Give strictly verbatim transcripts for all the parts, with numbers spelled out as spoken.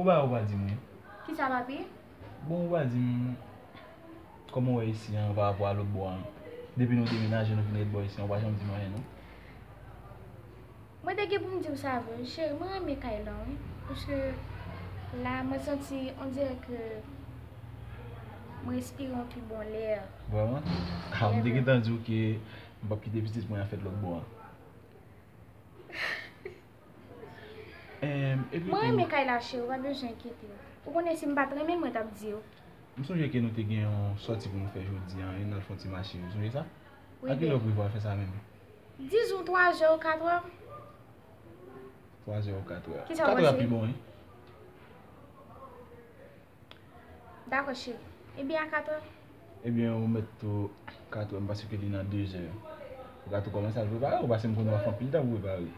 Ba ou pa di mwen. Kisa, papi? Bon, ou pa di m kòman w wè isi an pa rapò a lòt bò an. Depi nou demenaje, nou vin ret bò isi an, ou pa janm di m anyen, non. Mwen te gen pou m di w sa vre, wi, cheri, mwen renmen kay lan, wi. Paske la, mwen santi, on dirè ke mwen respire yon pi bon lè. Vrèman? Ah, m te gentan di w ke m p ap kite pitit mwen an fèt lòt bò an. Em, epi tou, mwen renmen kay la, cheri, ou pa bezwen enkyete w. Ou konnen si m pa t renmen l, mwen t ap di w. M sonje ke nou te gen yon sòti pou nou fè jodi an, wi, n al fè yon ti mache, ou sonje sa? Wi, bèl. A kilè w prevwa fè sa menm? Dizon twa zè ou katrè. Twa zè ou katrè. Kisa w panse? Katrè a pi bon, wi. Dakò, cheri. Ebyen, a katrè? Ebyen, ou mèt tou katrè, paske li nan de zè. Ou ka tou kòmanse al prepare w, paske m konnen w ap fè anpil tan pou prepare w.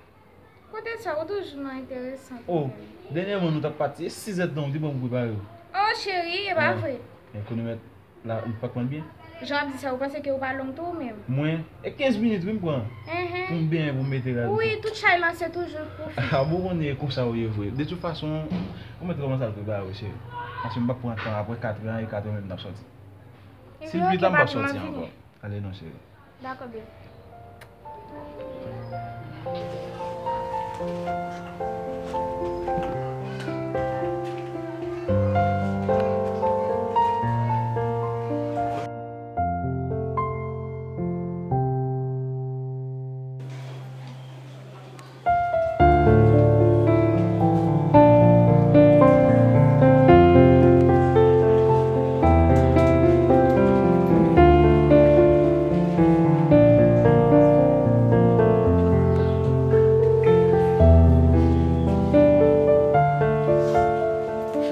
Kote sa, ou toujou nan enteresan. Oh, dènyèman nou t ap pati, e sis èdtan ou te pran pou prepare w. Oh, cheri, e pa vre. Men konnen mèt la, ou pa konn byen. Jan w ap di sa, ou panse ke ou pa long tou ou menm? Mwen, e kenz minit wi m pran. Enhen. Pou m benyen, pou m mete rad. Wi, tout chay lan se toujou pou fi. Ah, bon, konnen e konsa ou ye vre. De tout fason, ou mèt kòmanse al prepare w, cheri. Paske m p ap pran tan, apre katrè an, e katrè menm n ap sòti. Si l pli ta, m p ap sòti ankò. Ale non, cheri. Dakò, baby.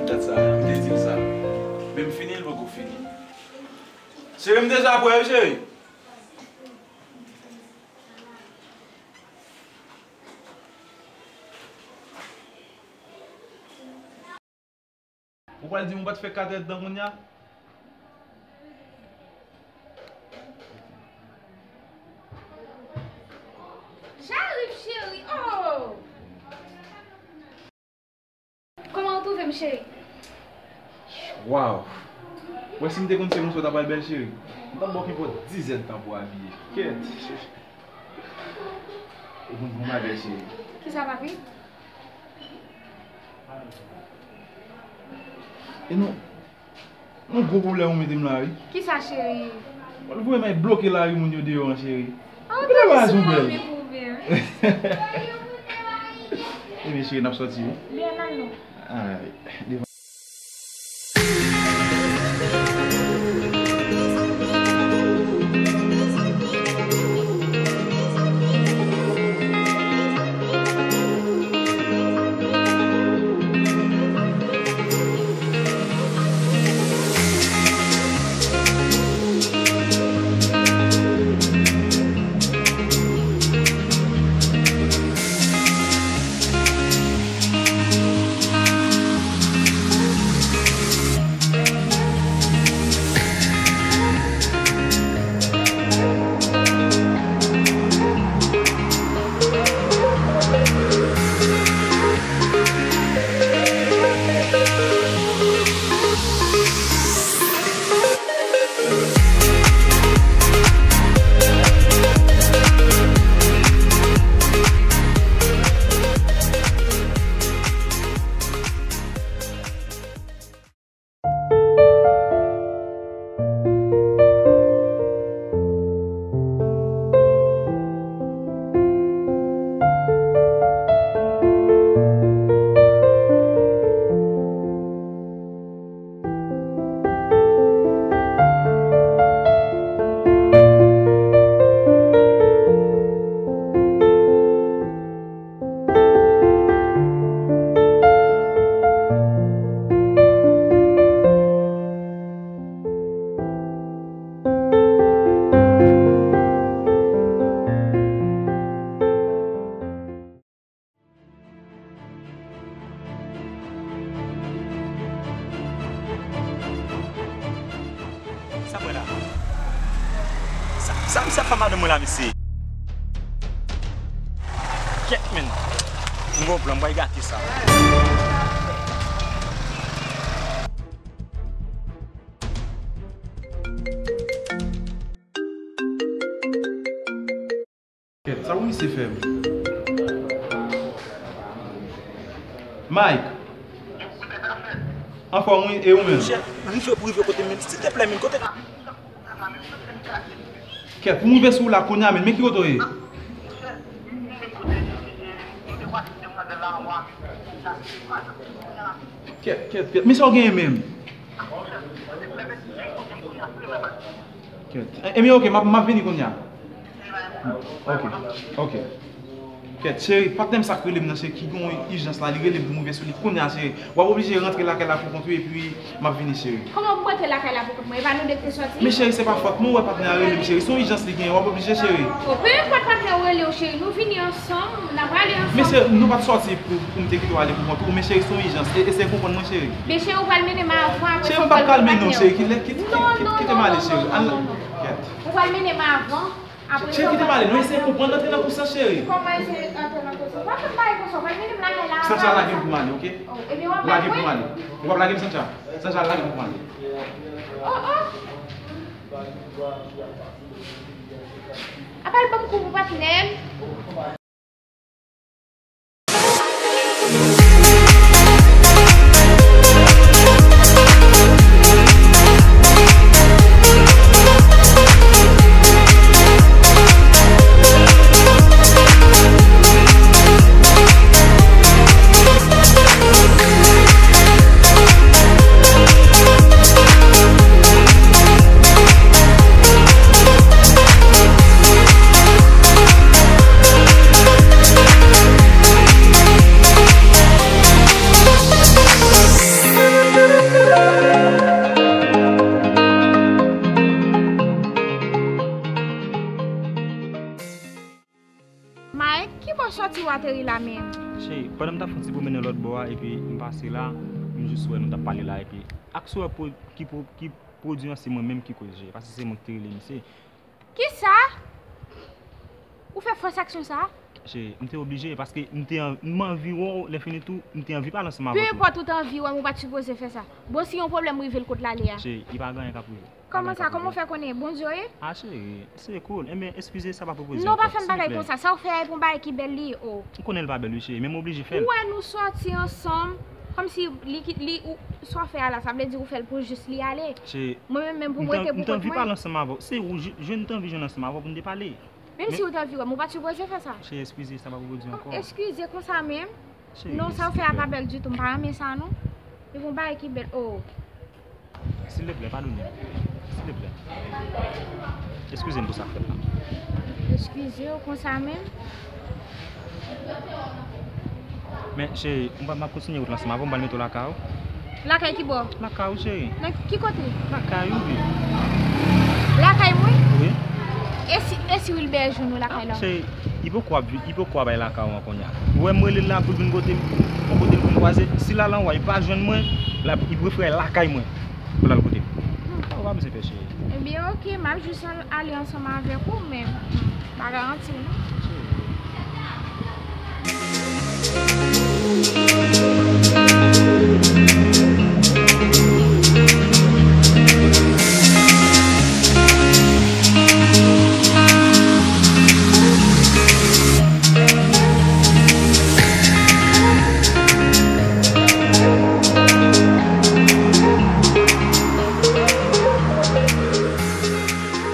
Dat sa, m te di l sa. Men m fini, l poko fini. Cheri, m deja prè wi, cheri. Ou pral di m ou pa t fè kat èdtan kounye a? J'arrive, chérie. Oh! Kòman ou twouve m, cheri? Waw! Ou wè si m te konn se konsa w ta pral bèl, cheri, m t ap ba w kenpòt diz èdtan pou abiye. Kèt! Ou konn bon bagay, cheri. Kisa, papi? E nou, yon gwo pwoblèm ou mete m la, wi. Kisa, cheri? Ou voye m al bloke lari moun yo deyò an, cheri. Oh, ou pa janm epwouve, wi. Ebyen, cheri, n ap sòti, wi. Byen, al non. Alright. Sa pran la? Sa, sa misye ap fè madanm mwen la, mesye? Kèt, menn. M gon plan, m pral gate sa. Sa w isi fè m? Mike. Anfòm wi, e ou menm? Monchè, rive pou rive kote m menm, silteplè menm, kote? Kèt, pou m rive sou w la kounye a menm, men ki kote w ye? Kèt, kèt, kèt, men sa w genyen menm? Kèt. E, ebyen, ok, m ap, m ap vini kounye a. Ok, ok. Kèt, cheri, patnè m sa k rele m nan, cheri, ki gen yon ijans la, li rele m pou m rive sou li kounye a, cheri. W ap oblije rantre lakay la pou kont ou, epi m ap vini, cheri. Kòman pou m rantre lakay la pou kont mwen? E pa nou de ki te sòti? Men cheri, se pa fòt mwen, w wè patnè a rele m, cheri. Se yon ijans li genyen, w ap oblije, cheri. O, pe enpòt patnè w rele w, cheri, nou vini ansanm, n a prale ansanm. Men cheri, nou pa t sòti pou, pou m te kite w ale pou kont ou, men cheri, se yon ijans. E, eseye konprann mwen, cheri. Men cheri, ou pral mennen m avan, apre sa w pral mennen patnè w. Cheri, m p ap kal mennen w, cheri. Kite, kite, kite m ale, cheri. Al, kèt. Ou pral mennen m avan, apre sa w pral mennen m. Cheri, kite m ale, non, eseye konprann, antre nan konsyans, cheri. Kòman eseye antre nan konsyans? W ap fè m pale konsa, w pral mennen m lakay la avan. Sancha, lage m pou m ale, ok? O, ebyen w ap lage m pou m ale. Ou p ap lage m, Sancha? Sancha, lage m pou m ale. O, o! Apa l ban m kou pou patnè m? Mike, ki bò sòti w ateri la menm? Cheri, pandan m t ap fè yon ti pwomennen lòt bò a, epi m pase la, m jis wè nou t ap pale la, epi aksyon wè pwo-, ki pwo-, ki pwodui an se mwen menm ki koz, cheri, paske se mwen ki te rele misye. Kisa? Ou fè fòs aksyon sa? Cheri, m te oblije, paske m te an-, m anvi wè w, lè fini tou, m te anvi pale ansanm avè w tou. Pe enpòt ou te anvi wè m, ou pa t sipoze fè sa. Bon, si yon pwoblèm rive l kot l ale a? Cheri, li pa gen anyen k ap rive. Kòman sa? Kòman w fè konnen? Bondye w ye? Ah, cheri, se cool. Enben, eskize, sa pa pou pwodui ankò, silvouplè. Non, pa fè m bagay konsa. Sa w fè a, e pou yon bagay ki bèl li ye, o. M konnen l pa bèl, wi, cheri, men m oblije fè l. Ou wè nou sòti ansanm, kòmsi li ki, li, ou, sa w fè a la, sa vle di ou fè l pou jis li ale. Cheri, mwen menm, menm pou m rete pou kont mwen. M t anvi pale ansanm avè w. Se ou, je, je, m t anvi jwenn ansanm avè w pou n te pale. Menm si ou t anvi wè m, ou pa t sipoze fè sa. Cheri, eskize, sa pa pou pwodui ankò. Eskize konsa menm? Non, sa w fè a pa bèl ditou. M pa renmen sa, non. Se yon bagay ki bèl. Oh. Silvouplè, padone m. Silvouplè. Eskize m pou sa k fèt la. Eskize w konsa menm? Men, cheri, m ap, m ap kontinye wout la ansanm avè w, m pral mete w lakay ou. Lakay ki bò? Lakay ou, cheri. Nan ki kote? Lakay ou, wi. Lakay mwen? Wi. E si, e si Wilbert jwenn ou lakay la? Cheri, li poko ap vin, li poko ap bay lakay ou an kounye a. Ou wè m rele l la pou l vin kote m, pou kote l pou n kwaze. Si l al anwo a, li pa jwenn mwen, l ap, li prefere al lakay mwen pou l al kote m. Hmm, sa w pa bezwen pè, cheri. Ebyen, oke, m ap jis al, ale ansanm avèk ou, men, hmm, pa garanti w, non.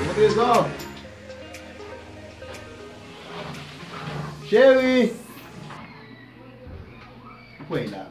Mon trezò. Cheri. Ou kwè la?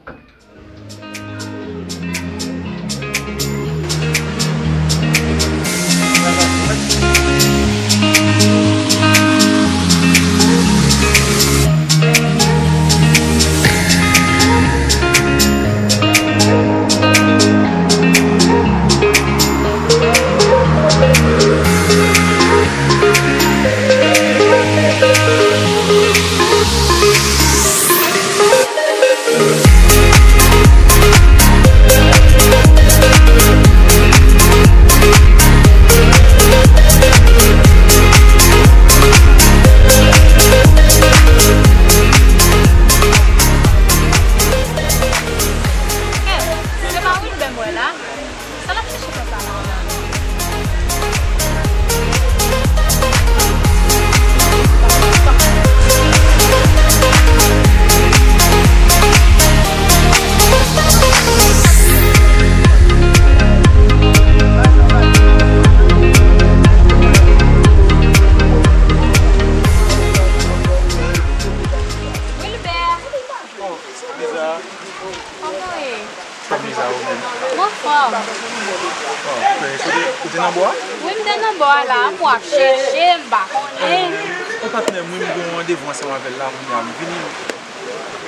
Vwala, m w ap chèche, m pa konnen. Yon patnè m, wi, m gen yon randevou ansanm avè l la, kounye a m vini.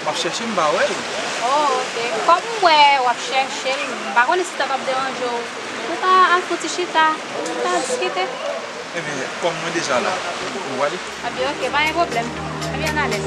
M ap chèche, m pa wè l. Oh, ok. Kòm m wè w ap chèche l, m pa konnen si sa p ap deranje w. Nou ta al fè yon ti chita, nou ta diskite. Ebyen, kòm mwen deja la, nou prale? Ebyen, ok, pa gen pwoblèm. Ebyen, n alèz.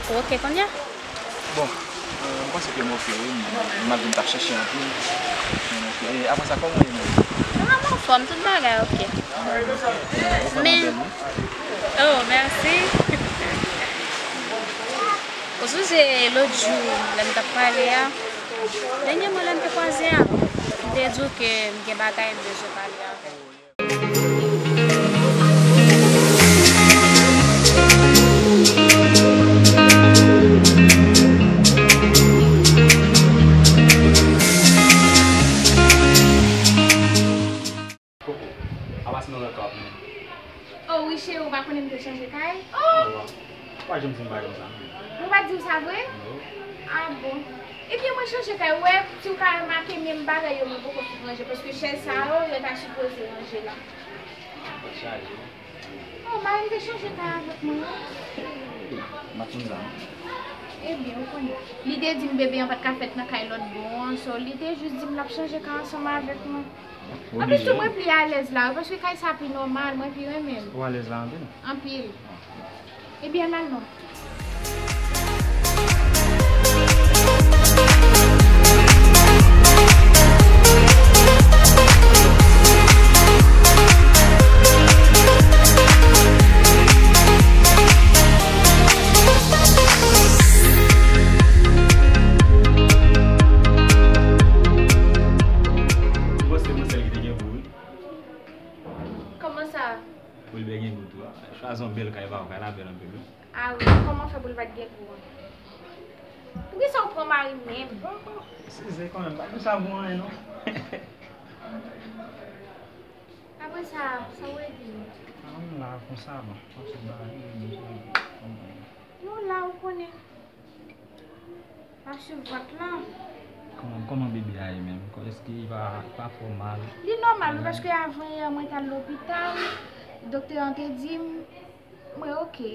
Ou ok kounye a? Bon, euh, m panse ke m ok, wi. M, malgre m t ap chèche anpil, men m ok. E apre sa, kòman w ye menm? Ah, m anfòm, tout bagay ok. Ou vrèman bèl, wi. Oh, mèsi. Ou sonje lòt jou, lè n t ap pale a? Dènyèman, lè n te kwaze a, m te di w ke m gen bagay m bezwen pale avè w. Koko, apa se nan lòt kay w ap mennen m? Oh, wi, cheri, ou pa konnen m te chanje kay? Oh! Ou pa janm di m bagay sa. Mwen pa t di w sa vre? Non. Ah bon. Ebyen, mwen chanje kay. Ou wè, si w ka remake, menm bagay yo, mwen poko fin ranje, paske chèz sa yo, yo ta sipoze ranje la. Kòt chaje. Oh, mari m te chanje kay avèk mwen, wi. M ap konn sa. Ebyen, ou konnen. Li te di m bebe an pa t ka fèt nan kay lòt bò an, so, li te jis di m l ap chanje kay ansanm avèk mwen. Anplis tou, mwen pli alèz la, wi, paske kay sa pi nòmal, mwen pi renmen l. Ou alèz la anpil? Anpil. Ebyen, n al non. Ou panse mwen sèl ki te gen pou wi? Kòman sa? Wilbè gen gou tou a. Chwazi yon bèl kay pa w, kay la bèl anpil wi. Ah wi, kòman fè pou l pa t gen gou an? Poukisa w pran mari m menm? Size kanmenm, pa konsa pou anyen non. Apre sa, sa w vle di m? Ah, m la konsa, bon. M ap sot bagay, m sot bagay. Nou la, ou konnen. M ap swiv vant lan. Kòman, kòman bebe a ye menm? Kò-, èske li pa, li pa fè w mal? Li nòmal, wi, paske avan yè mwen t al lopital, doktè an te di m, mwen oke.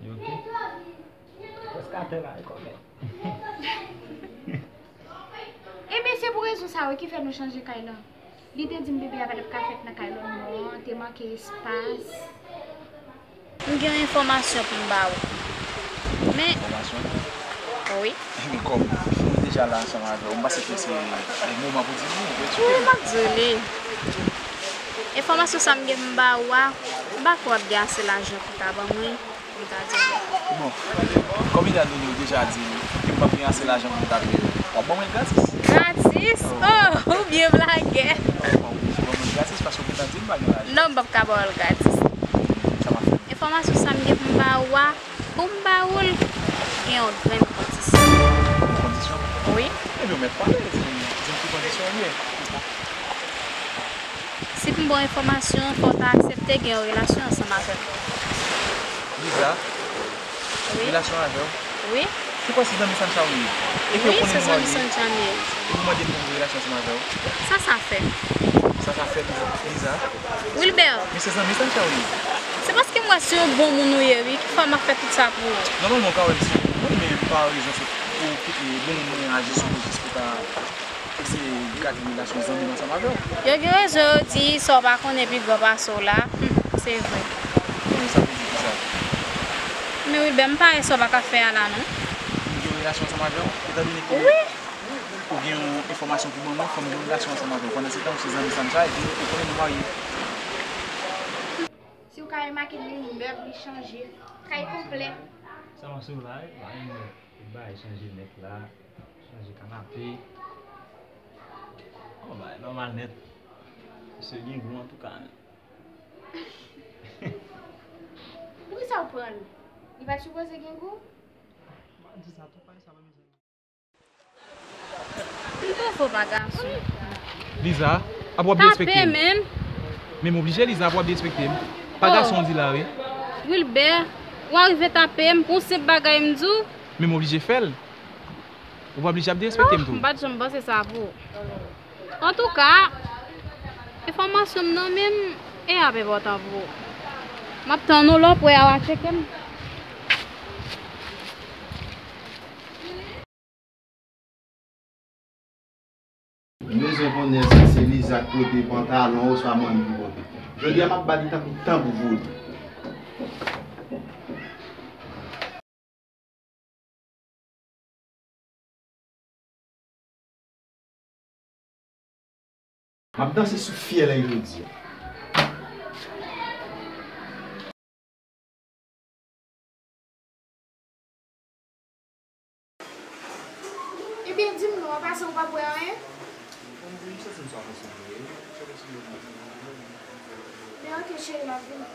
Li oke? Prèske atè la, e kòmè. Ebyen, se pou rezon sa yo ki fè nou chanje kay lan. Li te di m bebe a pa t ap ka fèt nan kay lòt bò an, te manke espas. M gen yon enfòmasyon pou m ba ou. Men, enfòmasyon? Wi. Ebyen, kòm mwen deja la ansanm avè w, m panse ke se moman pou di m li, pou eksplike m. Wi, m ap di w li. Enfòmasyon sa m gen pou m ba ou a, m pa kwè w ap gen ase lajan pou w ta ban mwen. Bon, kòm Ida Nini ou deja di m ke m p ap gen ase lajan pou m ta peye l, w ap ban mwen l gratis? Gratis? Oh, ou byen blagè. Non, ou pa oblije ban mwen l gratis paske w gentan di m pa gen lajan. Non, m p ap ka ba w l gratis. Sa m ap fè? Enfòmasyon sa m gen pou m ba ou a, pou m ba ou l, gen yon grenn kondisyon. Kondisyon? Wi. Ebyen, ou mèt pale, di m, di m ki kondisyon l ye. Si pou m ba w enfòmasyon, fò w ta aksepte gen yon relasyon ansanm avè m. Liza? Wi. Relasyon avè w? Wi. Se pa se zanmi Sancha ou ye? Wi, se zanmi Sancha m ye. Epi w mande m pou m gen relasyon ansanm avè w? Sa sa fè? Sa sa fè, Liza? Liza? Wilbert. Men se zanmi Sancha ou ye? Se paske m wè se yon bon moun ou ye, wi, ki fè m ap fè tout sa pou ou. Nòmalman, ou ka wè m se yon moun, men pa rezon se pou ou kite bon moun mwen aji sou ou jis pou ta eseye gate relasyon zanmi m ansanm avè w. Yo gen rezon, yo di sa w pa konnen pi gran pase w la. Hum, se vre. Konnen sa vle di kisa? Men Wilbert, m pa wè sa w pa ka fè a la non. M gen yon relasyon ansanm avè w, etandone ke ou gen yon enfòmasyon pou ban mwen, fò m gen yon relasyon ansanm avè w. Pandansetan, ou se zanmi Sancha, epi ou konnen nou marye. Si w ka remake, li mèb, li chanje, kay konplè. Sa m ap sou la, wi, bagay nèt. Tout bagay chanje nèt la, chanje kanape. Bon, bagay nòmal nèt. Misye gen gou antouka, men. Poukisa w pran l? Li pa t sipoze gen gou? M pa di sa, tou pale sa, pa bezwen. Li twò fò pa gason. Liza, apa w ap derespekte m? Tape menm. Men m oblije, Liza, apa w ap derespekte m? Pa gason w di la, wi. Wilbert, ou arive tape m pou yon senp bagay m di w. Men m oblije fè l. Ou pa oblije ap derespekte m tou. M pa t janm panse sa pou ou. Antouka, enfòmasyon m nan men m, e ap enpòtan pou ou. M ap tann ou lè w prè a, w a tcheke m. M bezwen konnen èske se Liza k pote pantalon oswa mwen m ki pote. Jodi a m ap ba li tankou tanbou vodou. M ap danse sou fyèl jodi a. Ebyen, di m non, an pasan ou pa bwè anyen? Bon, m vin chèche m sa konsantre. Chèche m sa konsantre. Men ok, cheri, m ap vini.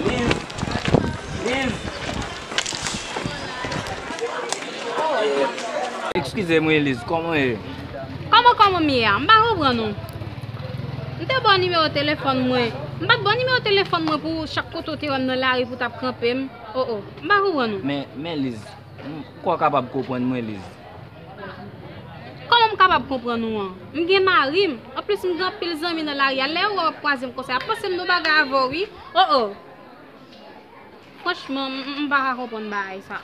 Liz! Liz! Eskize m wi, Liz, kòman w ye? Kòman, kòman m ye a? M pa konprann ou. M te ba w nimewo telefòn mwen. M pa t ba w nimewo telefòn mwen pou chak kote w te wè m nan lari pou w t ap kanpe m. O, o, m pa konprann ou. Men, men Liz, m kwè w kapab konprann mwen, Liz. Kòman m kapab konprann ou an? M gen mari m. Anplis, m gen anpil zanmi nan lari a. Lè yo wè w ap kwaze m konsa, y ap panse m gen yon bagay avè w wi. O, o. Franchman, m, m pa ka konprann bagay sa.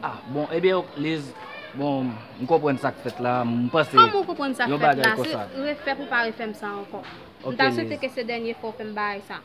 Ah, bon, ebyen, Liz, bon, m konprann sa k fèt la, m panse yon bagay konsa. Kòman w konprann sa k fèt la? Se refè pou w pa refè m sa ankò. M ta swete ke se dènye fwa w fè m bagay sa.